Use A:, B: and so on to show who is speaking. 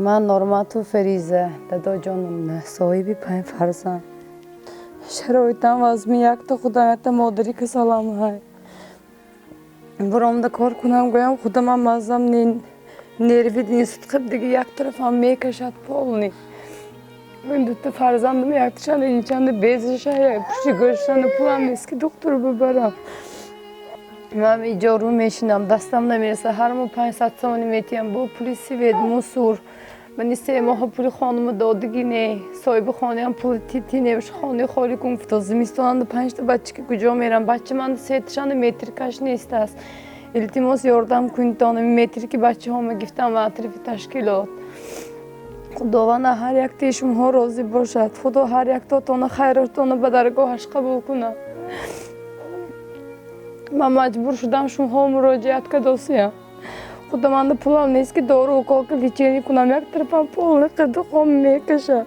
A: Ман Нормату Фариза, дадоҷонам, соҳиби панҷ фарзанд. Шароитам вазми, якта худам, якта модари касалам ҳай. Буромда кор кунам, гӯям, худамам маззам нерви инсулт, дига як тарафам мекашад полный. Дута фарзандам, якташанда инчанда безиша, пушти гӯшашанда, пулам нест, ки духтур бибарам. Ман иҷору мешинам, дастам намераса. Ҳар моҳ 500 сомонӣ метиҳам бо пули свет, мусор. Мани 3 моҳа пули хонама додагӣ не. Соҳиби хонаам пули тити небоша, хонаи холӣ кун гуфта. Зимистонанда панҷта бача ки куҷо мерам? Бача ман сеташанда метрикаш нест аст. Илтимос, ёрдам кунитон. Метрики бачаҳома гифтам ва атрофи ташкилот. Худованд ҳар яктаи шумоҳо розӣ бошад. Худо ҳар яктотона хайротона ба даргоҳаш қабул кунад. Ман маҷбур шудам, шумоҳо муроҷиат кардосиям. Худоманда пулам нест, ки дору, укол, лечение кунам. Як тарафам полный қидиқом мекашад.